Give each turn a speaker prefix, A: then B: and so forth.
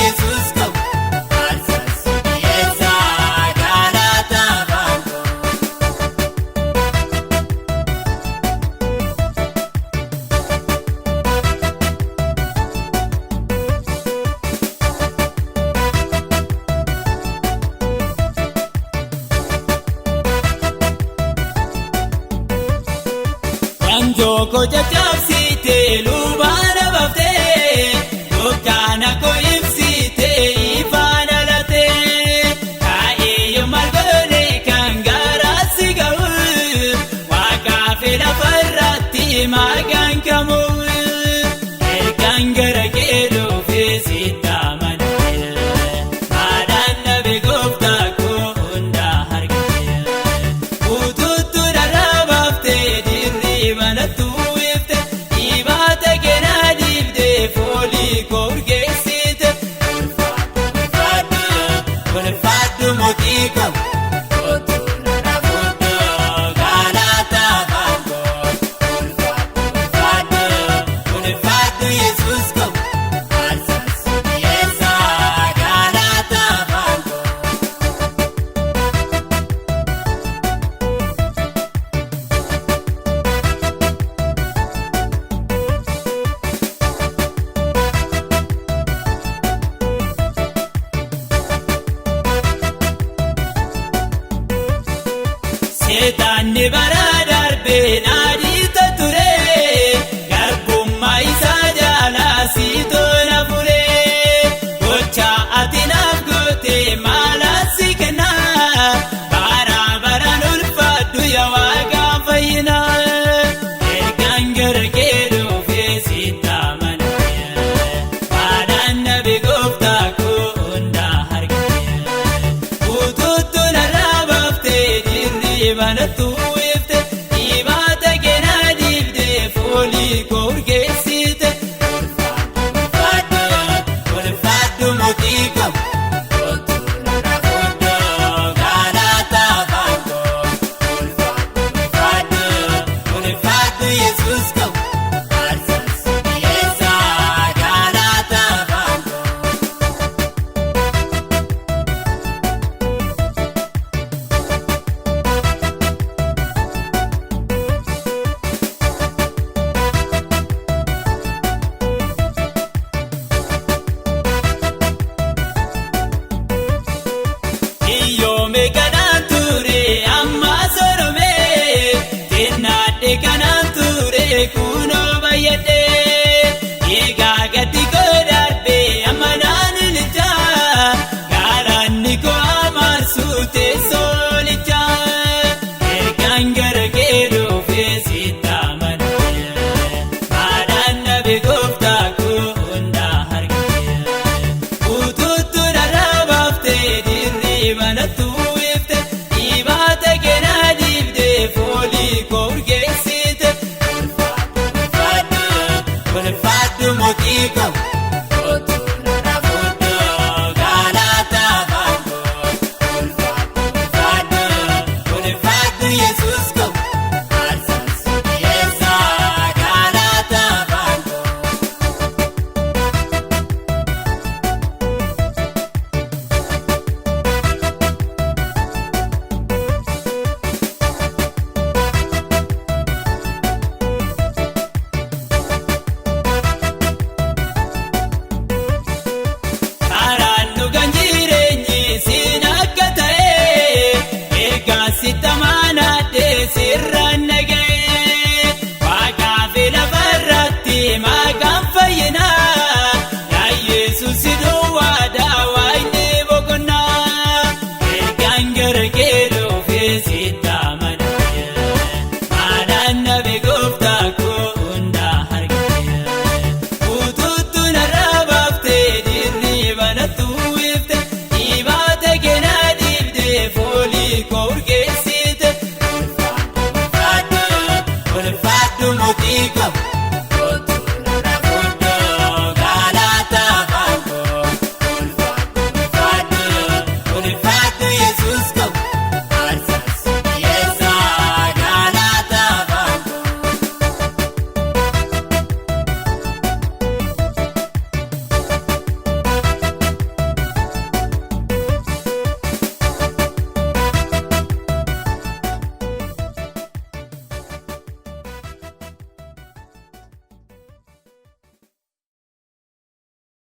A: Yesuus koo aarsaa si dhiyeessaa galata afaan koo. Wanjoo koo caccabsitee lubaana baftee dukkaana koo ibsitee ifaan alatee kaa'ee margolee kan garaa si ga'u waaqaa fi lafarratti maqaan kamuu ergaan gara kee dhufee sitti amanee haadhaan dhabe gooftaa koo hundaa argatee. Utuutu rarraabaftee dirriba natti uwwifte dhibaata keenyaa dhiibdee foolii koo urgeessite. Ulfaadhu ulfaadhu mootii koo kootu nana fuudhu galata afaan koo. Ulfaadhu ulfaadhu ulfaadhu Yesuus koo aarsaa si dhiyeessaa galata afaan koo. Seetaanni bara.